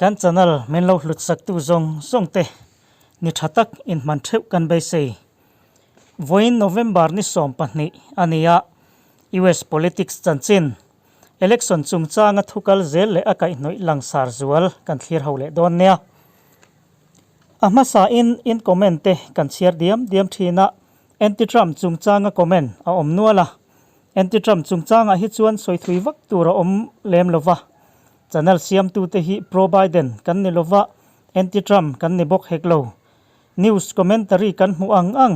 Kan channel min lo hlut sak tu zawng zawng te ni tha tak in hman theuh kan beisei. Vawiin November ni 12 a ni a, US politics chanchin, election chungchanga thu kal zel leh a kaihhnawih langsar zual kan thlir ho leh dawn nia. A hmasa in in comment te kan chhiar diam diam thin a, Anti-Trump chungchanga comment a awm nual a, Anti-Trump chungchangah hi chuan sawi thui vak tur a awm lem lo va, channel siamtute hi pro-Biden kan ni lo va, anti-Trump kan ni bawk hek lo. News commentary kan hmuh ang ang,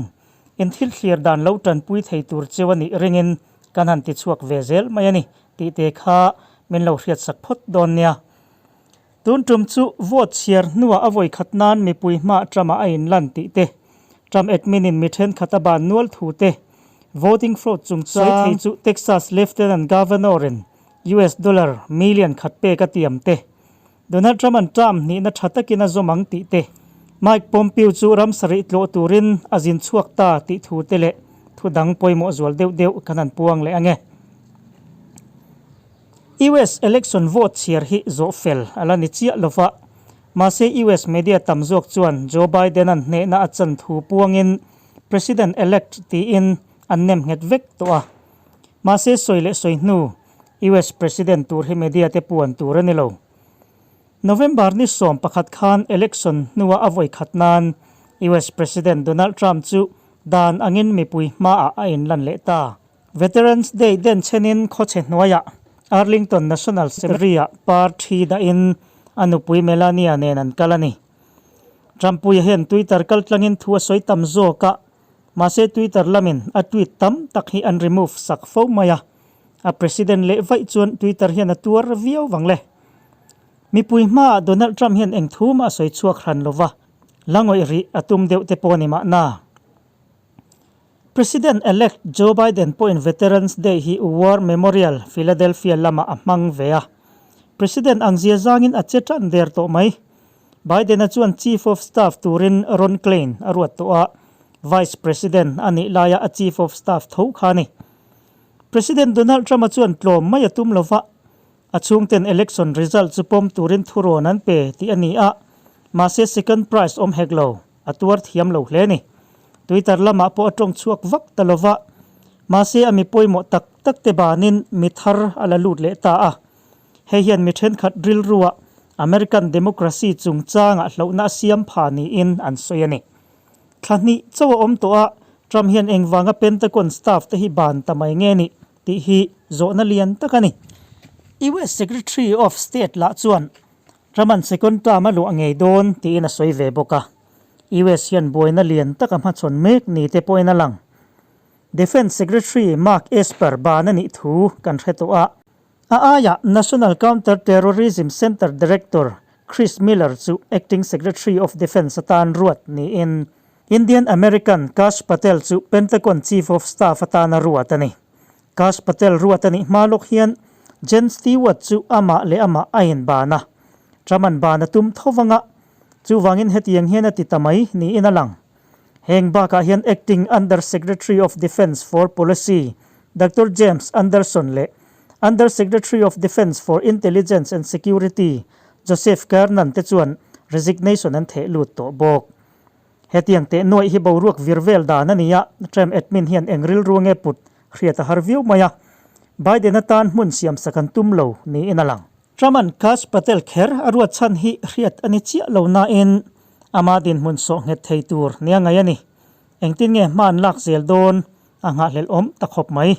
in thil thlir dan lo tanpui thei tur cheu a nih ringin kan han ti chhuak ve zel mai a ni tih te kha min lo hriatsak phawt dawn nia. Tun tum chu vote chhiar hnuah a vawi khat nan mipui hma Trump-a a inlan tih te, Trump admin-in mi thenkhat a ban nual thu te, voting fraud chungchang sawi thei chu Texas Lieutenant Governor-in US dollar million khat pek a tiam te, Donald Trump-a'n term hnihna tha takin a zawm ang tih te, Mike Pompeo chu ram sarih tlawh turin a zin chhuak ta tih thu te leh thu dang pawimawh zual deuh deuh kan han puang leh ang e. US election vote chhiar hi zawh fel a la ni chiah lo va, mahse US media tam zawk chuan Joe Biden-a'n hnehna a chan thu puangin President-elect tiin an nem nghet vek tawh a. Mahse sawi leh sawi hnu US President tur hi media te puan tur a ni lo. November ni 11 khan election hnua a vawi khat nan US President Donald Trump chu dan angin mipui hmaah a inlan leh ta. Veterans Day den chenin khawchhe hnuaiah Arlington National Cemetery-ah par thi dahin a nupui Melania nen an kal a ni. Trump-puia hian Twitter kaltlangin thu a sawi tam zawk a, mahse Twitter lamin a tweet tam tak hi an remove sak fo mai a, a president leh vaih chuan Twitter hian a tuar viau vang le. Mipui hmaah Donald Trump hian eng thu mah a sawi chhuak hran lo va, la ngawih rih a tum deuh te pawh a ni mahna. President-elect Joe Biden pawhin Veterans Day hi War Memorial, Philadelphia lamah a hmang ve a. President ang zia zangin a che tan der tawh mai. Biden-a chuan Chief of Staff turin Ron Klain a ruat tawh a, Vice President a nih laia a Chief of Staff tho kha a ni. President Donald Trump-a chuan tlawm mai a tum lova, a chhungten election result chu pawm turin thurawn an pe tih a ni a, mahse second prize awm hek lo. A tuar thiam lo hle ni. Twitter lamah pawh a tawng chhuak vak ta lo va, mahse a mi pawimawh tak tak te banin mi thar a la lut leh ta a. Hei hian mi thenkhat rilruah American democracy chungchangah hlauhna a siam pha niin an sawi a ni. Thla hnih chauh a awm tawh a, Trump hian engvanga Pentagon staff te hi ban ta mai nge nih tih hi zawhna lian tak a ni. US Secretary of State lah chuan Truman second term a luah ngei dawn tiin a sawi ve bawk a, US hian buaina lian tak a hmachhawn mek ni te pawhin a lang. Defence Secretary Mark Esper ban a nih thu kan hre tawh a, a aiah National Counter Terrorism Center Director Chris Miller chu Acting Secretary of Defence atan ruat niin Indian American Kash Patel chu Pentagon Chief of Staff atana ruat a ni. Kash Patel ruat a nih hma lawk hian Jen Stewart chu amah leh amah a inban a, Trump-a'n ban a tum tho vang a, chuvangin hetiang hian a ti ta mai niin a lang. Heng bakah hian Acting Under Secretary of Defence for Policy Doctor James Anderson leh Under Secretary of Defence for Intelligence and Security Joseph Kernan te chuan resignation an theh lut tawh bawk. Hetiang teh nuaih hi boruak vir vel dan a ni a, Trump admin hian eng rilru nge put hriat a har viau mai a, Biden atan hmun siamsak an tum lo niin a lang. Trump-a'n Kash Patel kher a ruat chhan hi hriat a ni chiah lo nain ama dinhmun sawh nghet thei tur nia ngaih a ni. Engtin nge hma an lak zel dawn a nghahhlelh awm ta khawp mai.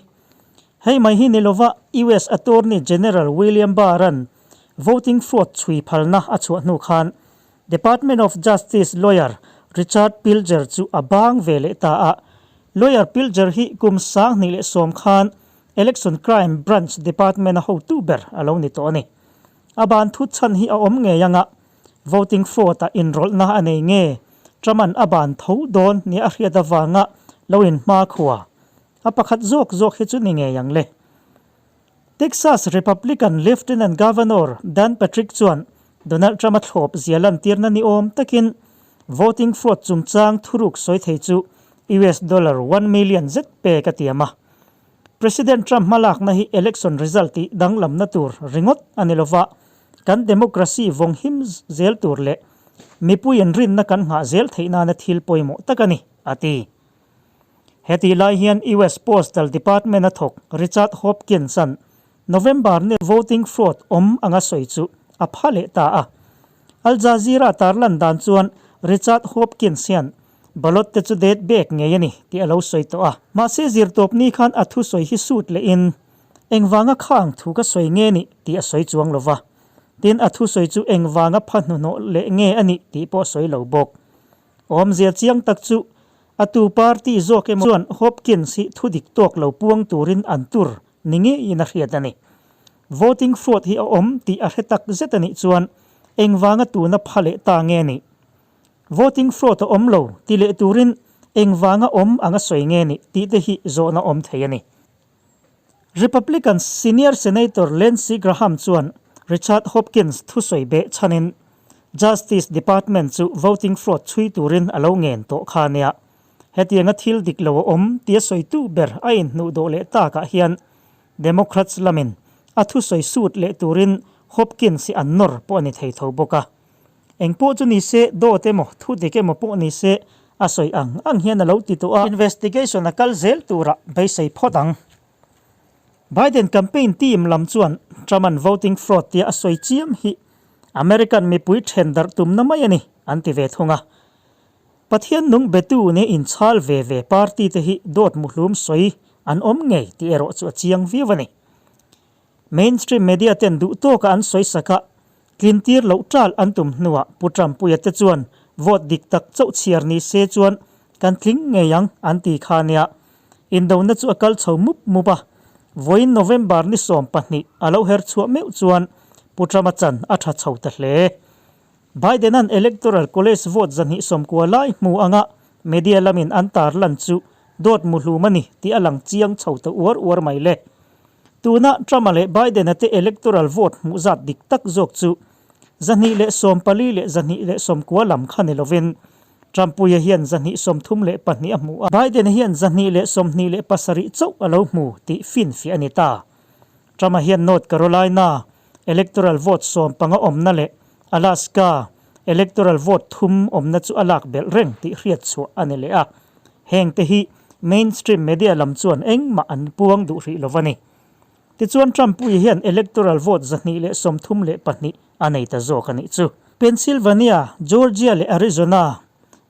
Hei mai hi ni lova US Attorney General William Barr-a'n voting fraud chhui phalna a chhuah hnu khan Department of Justice lawyer Richard Pilger chu a bang ve leh ta a. Lawyer Pilger hi kum 2010 khan Election Crime Branch Department a hotu ber a lo ni tawh a ni. A ban thut chhan hi a awm ngei anga voting fraud ah inrawlhna a nei nge Trump-a'n a ban tho dawn nia a hriat avanga lo inhma khua a pakhat zawk zawk hi chu ni ngei ang le. Texas Republican Lieutenant Governor Dan Patrick chuan Donald Trump-a thlawp zia lantirna ni awm takin voting fraud chungchang thuruk sawi thei chu US dollar 1 million zet pek a tiam a. President Trump hmalakna hi election result tih danglamna tur ringawt a ni lova, kan democracy vawng him zel tur leh mipuiin rinna kan nghah zel theih nana thil pawimawh tak a ni, a ti. Hetih lai hian US Postal Department-a thawk Richard Hopkins-a'n November ni voting fraud awm anga sawi chu a pha leh ta a. Al Jazeera tarlan dan chuan Richard Hopkins hian ballot te chu det bek ngei a ni tih a lo sawi tawh a. Mahse zirtawp ni khan a thusawi hi sut lehin engvanga khang thu ka sawi nge nih tih a sawi chuang lo va. Tin a thusawi chu engvanga pha hnuhnawh leh nge a nih tih pawh a sawi lo bawk. Awmzia chiang tak chu a tu party zawk emaw chuan Hopkins hi thudik tawk lo puang turin an tur ni ngeiin a hriat a ni. Voting fraud hi a awm tih a hre tak zet a nih chuan engvanga tuna pha leh ta nge nih? Voting fraud a awm lo ti leh turin engvanga awm anga sawi nge nih tih te hi zawhna awm thei a ni. Republican Senior Senator Lindsey Graham chuan Richard Hopkins thusawi beh chhanin Justice Department chu voting fraud chhui turin a lo ngen tawh kha nia. Hetianga thil dik lo a awm tia sawitu ber a inhnuh dawh leh takah hian Democrats lamin a thusawi sut leh turin Hopkins hi an nawr pawh a ni thei tho bawk a. Eng pawh chu ni se, dawt emaw, thu dik emaw pawh ni se, a sawi ang ang hian a lo ti tawh a. Investigation a kal zel turah beisei phawt ang. Biden campaign team lam chuan Trump-a'n voting fraud tia a sawi chiam hi American mipui then darh tumna mai a ni, an ti ve thung a. Pathian nung betu nia inchhal ve ve party te hi dawt muhlum sawi an awm ngei tih erawh chu a chiang viau a ni. Mainstream media ten duh tawka an sawi sak a, tlintir loh ṭal an tum hnuah Pu Trumpuia te chuan vote dik tak chauh chhiar ni se chuan kan tling ngei ang an ti kha nia. Indona chu a kal chho mup mup a, vawiin November ni 12 a lo her chhuah meuh chuan Pu Trump-a chan a ṭha chho ta hle. Biden-a'n Electoral College vote 290 lai hmu anga media lamin an tarlan chu dawt muhlum a ni tih a lang chiang chho ta uar uar mai le. Tuna Trump-a leh Biden-a te electoral vote hmuh zat dik tak zawk chu 214 leh 290 lam kha ni lovin Trump-puia hian 232 a hmu a, Biden-a hian 227 chauh a lo hmu tih finfiah a ni ta. Trump-a hian North Carolina electoral vote 15 awmna leh Alaska electoral vote thum awmna chu a lak belh reng tih hriat chhuah a ni leh a. Heng te hi mainstream media lam chuan engmah an puang duh hrih lo a ni. Tichuan Trump pui hian electoral vote 232 a nei ta zawk a nih chu. Pennsylvania, Georgia leh Arizona,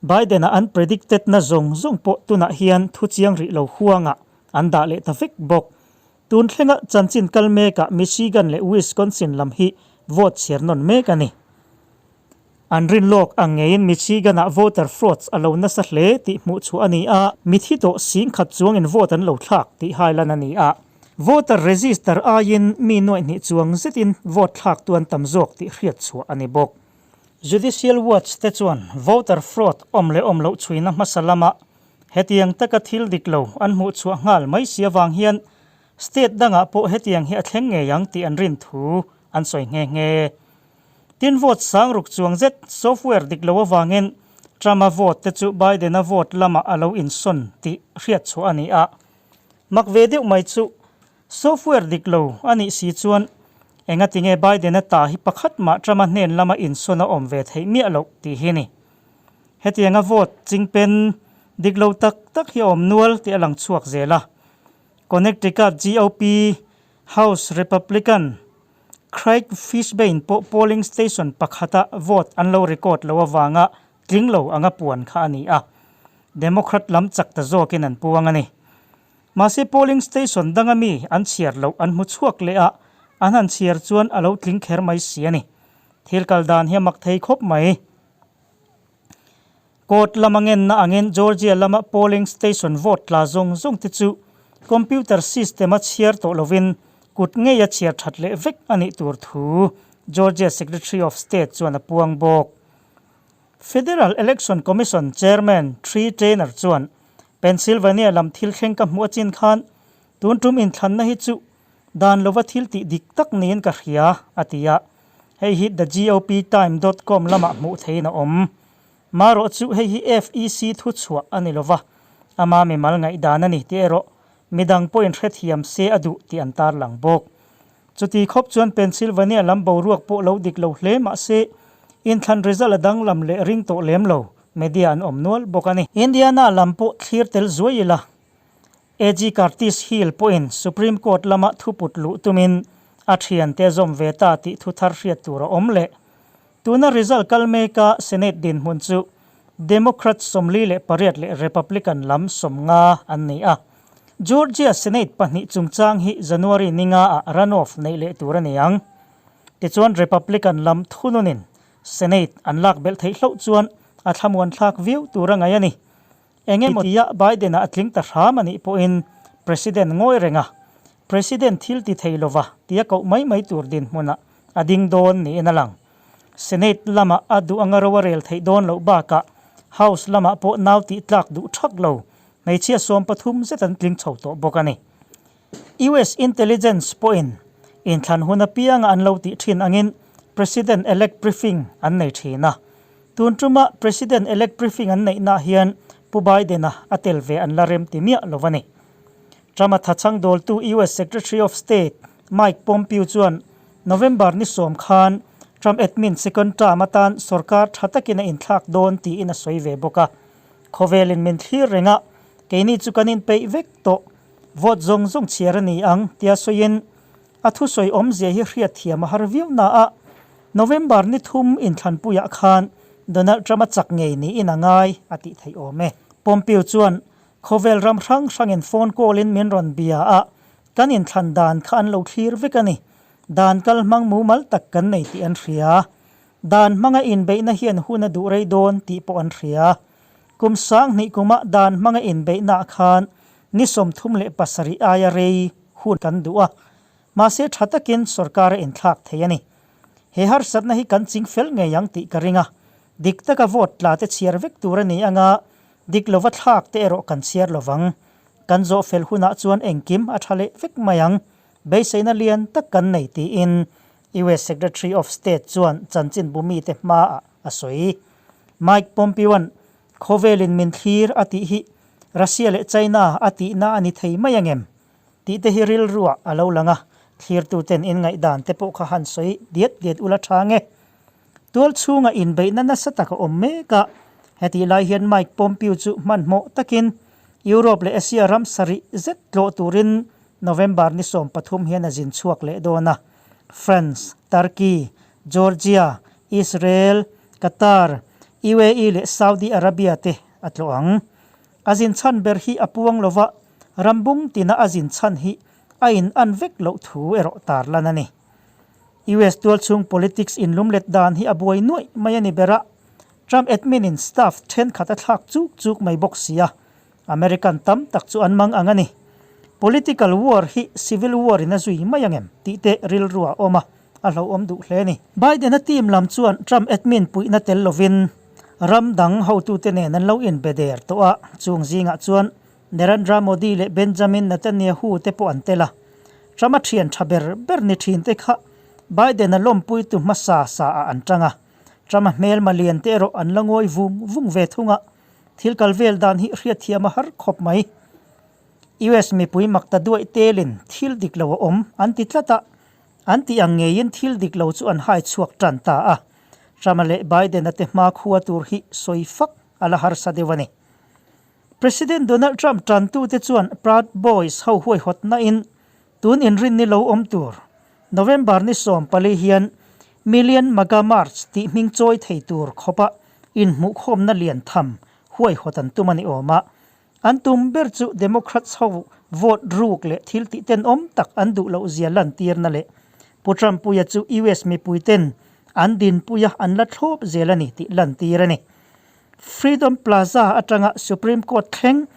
Biden-a an predicted na zawng zawng pawh tunah hian thu chiang rih lo huangah an dah leh ta vek bawk. Tun thlenga chanchin kal mekah Michigan leh Wisconsin lam hi vote chhiar nawn mek a ni. An rin lawk ang ngeiin Michigan-ah voter frauds a lo nasa hle tih hmuh chhuah a ni a, mithi tawh 10,000 chuangin vote an lo thlak tih hailan a ni a. Voter register aiin mi nuaihnih chuang zetin vote thlaktu an tam zawk tih hriat chhuah a ni bawk. Judicial Watch te chuan voter fraud awm leh awm loh chhuina hmasa lama hetiang taka thil dik lo an hmuh chhuah nghal mai si avang hian state dangah pawh hetiang hi a thleng ngei ang tih an rin thu an sawi nghe nghe. Tin vote sang ruk chuang zet software dik lo avangin Trump-a vote te chu Biden-a vote lamah a lo insawn tih hriat chhuah a ni a. Mak ve deuh mai chu software dik lo a nih si chuan engatinge Biden-a ta hi pakhat mah Trump-a hnen lama insawn a awm ve theih miah loh tih hi ni. Hetianga vote chingpen dik lo tak tak hi a awm nual tih a lang chhuak zel a. Connecticut GOP House Republican Craig Fishbein pawh polling station pakhata vote an lo record lo avanga tling lo anga puan kha a ni a, Democrat lam chak ta zawkin an puang a ni. Mahse polling station danga mi an chhiar loh an hmu chhuak leh a, an han chhiar chuan a lo tling kher mai si a ni. Thil kal dan hi a mak thei khawp mai. Court lama ngenna angin Georgia lama polling station vote tla zawng zawng te chu computer system a chhiar tawh lovin kut ngei a chhiar that leh vek a nih tur thu Georgia Secretary of State chuan a puang bawk. Federal Election Commission Chairman Tree Trainer chuan Pennsylvania lam thil thleng ka hmuh achin khan tun tum inthlanna hi chu dan lova thil tih dik tak niin ka hria, a ti a. Hei hi The GOP Time dot com lamah hmuh theihin a awm. Marawh chu hei hi FEC thu chhuah a ni lova, ama mimal ngaihdan a ni tih erawh midang pawhin hrethiam se a duh tih an tarlang bawk. Chuti khawp chuan Pennsylvania lam boruak pawh lo dik lo hle mah se, inthlan result a danglam leh ring tawh lem lo, media an awm nual bawk a ni. Indiana lam pawh thlir tel zuai ila, AG Curtis Hill pawhin Supreme Court lama thuput luh tumin a thiante a zawm ve ta tih thu thar hriat tur a awm leh. Tuna result kal meka Senate dinhmun chu Democrats 48 leh Republican lam 50 an ni a. Georgia Senate pahnih chungchang hi January ni ngaah runoff neih leh tur a ni ang. Tichuan Republican lam thununin Senate an lak belh theih hlauh chuan a thlamuan thlak viau tur a ngaih a ni. Eng emaw tia Biden-a a tling ta hram a nih pawhin President ngawi reng a, President thil ti thei lova tia koh mai mai tur dinhmunah a ding dawn niin a lang. Senate lamah a duh anga ro a rel theih dawn loh bakah House lamah pawh nau tih tlak duh thak lo hmeichhia 13 zet an tling chho tawh bawk a ni. US Intelligence pawhin inthlan hun apianga an lo tih thin angin President-elect briefing an nei thin a. Tun tuma President-elect briefing an neihnaah hian Pu Biden-a a tel ve an la rem ti miah lo a ni. Trump-a thachhang dawltu US Secretary of State Mike Pompeo chuan November ni sawm khan Trump admin second term atan sorkar tha takin a inthlak dawn tiin a sawi ve bawk a. Khawvelin min thlir reng a, keini chu kan inpeih vek tawh. Vote zawng zawng chhiar a ni ang tia sawiin a thusawi awmzia hi hriatthiam a har viau na a, November ni thum inthlanpuiah khan Donald Trump a chak ngei niin a ngai a tih theih awm e. Pompeo chuan khawvel ram hrang hrangin phone call in min rawn bia a, kan inthlan dan kha an lo thlir vek a ni. Dan kal hmang mumal tak kan nei tih an hria. Dan hmanga inbeihna hian hun a duh rei dawn tih pawh an hria. Kum 2000 kuma dan hmanga inbeihnaah khan ni 37 aia rei hun kan duh a, mahse tha takin sorkar a inthlak thei a ni. He harsatna hi kan ching fel ngei ang tih ka ring a, dik taka vote tla te chhiar vek tur a ni anga dik lova thlak te erawh kan chhiar lovang. Kan zawh fel hunah chuan engkim a tha leh vek mai ang, beiseina lian tak kan nei tiin US Secretary of State chuan chanchinbu mite hmaah a sawi. Mike Pompeo-a'n khawvelin min thlir a tih hi Russia leh China a tihna a ni thei mai angem? Tih te hi rilruah a lo lang a, thlirtuten inngaihdan te pawh kha han sawi diat diat ula tha nge. Tual chhunga inbeihna nasa tak a awm mek a, hetih lai hian Mike Pompeo chu hmanhmawh takin Europe leh Asia ram sarih zet tlawh turin November ni 13 hian a zin chhuak leh dawn a. France, Turkey, Georgia, Israel, Qatar, UAE leh Saudi Arabia te a tlawh ang. A zin chhan ber hi a puang lova, ram bung tina a zin chhan hi a in an vek loh thu erawh tarlan a ni. US tualchhung politics inlumlet dan hi a buai nuaih mai a ni ber a, Trump admin in staff thenkhat a thlak chuk chuk mai bawk si a, American tam tak chu an mang ang a ni. Political war hi civil war in a zui mai ang em tih te rilru a awm a, a hlauhawm duh hle a ni. Biden-a team lam chuan Trump admin puihna tel lovin ram dang hotute nen an lo inbe der tawh a, chung zingah chuan Narendra Modi leh Benjamin Netanyahu te pawh an tel a. Trump-a thian tha ber ber ni thin te kha Biden-a lawmpuitu hmasa sa ah an tang a, Trump-a hmelma lian te erawh an la ngawi vung vung ve thung a. Thil kal vel dan hi hriatthiam a har khawp mai. US mipui mak ta duaih telin thil dik lo a awm an ti tlat a, an tih ang ngeiin thil dik lo chu an hai chhuak tan ta a. Trump-a leh Biden-a te hma khua tur hi sawi fak a la harsa deuh a ni. President Donald Trump tantute chuan Proud Boys ho huaihawtna in tun inrin ni lo awm tur November ni 14 hian Million MAGA March tih hming chawi thei tur khawpa inhmuhkhawmna lian tham huaihawt an tum a ni awm a. An tum ber chu Democrats ho vote ruk leh thil tih tenawm tak an duh loh zia lantirna leh Pu Trump puia chu US mipuiten an dinpuia an la thlawp zel a ni tih lantir a ni. Freedom Plaza atanga Supreme Court thleng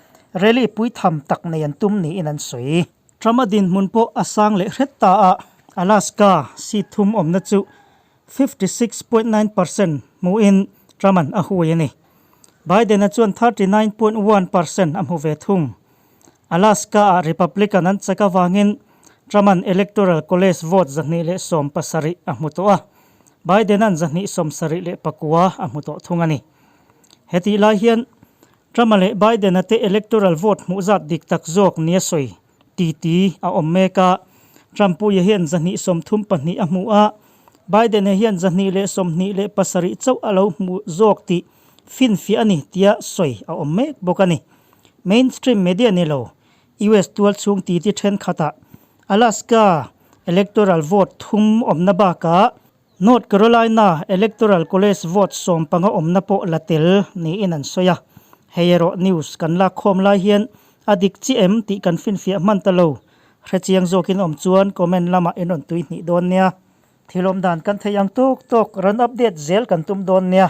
rally pui tham tak nei an tum niin an sawi. Trump-a dinhmun pawh a sang leh hret ta a, Alaska seat thum awmna chu 56.9% hmuhin Trump-a'n a hui a ni. Biden-a chuan 39.1% a hmu ve thung. Alaska-ah Republican an chak avangin Trump-a'n Electoral College vote 217 a hmu tawh a, Biden-a'n 279 a hmu tawh thung a ni. Hetih lai hian Trump-a leh Biden-a te electoral vote hmuh zat dik tak zawk nia sawi titi a awm mek a. Trump-puia hian 232 a hmu a, Biden-a hian 127 chauh a lo hmu zawk tih finfiah a ni tia sawi a awm mek bawk a ni. Mainstream media ni lo, US tualchhung titi thenkhatah Alaska electoral vote thum awmna bakah North Carolina electoral college vote 15 awmna pawh la tel niin an sawi a. Hei erawh news kan lak khawm lai hian a dik chiah em tih kan finfiah hman ta lo. Hrechiang zawkin awm chuan comment lamah in rawn tui hnih dawn nia. Thil awm dan kan theih ang tawk tawk rawn update zel kan tum dawn nia.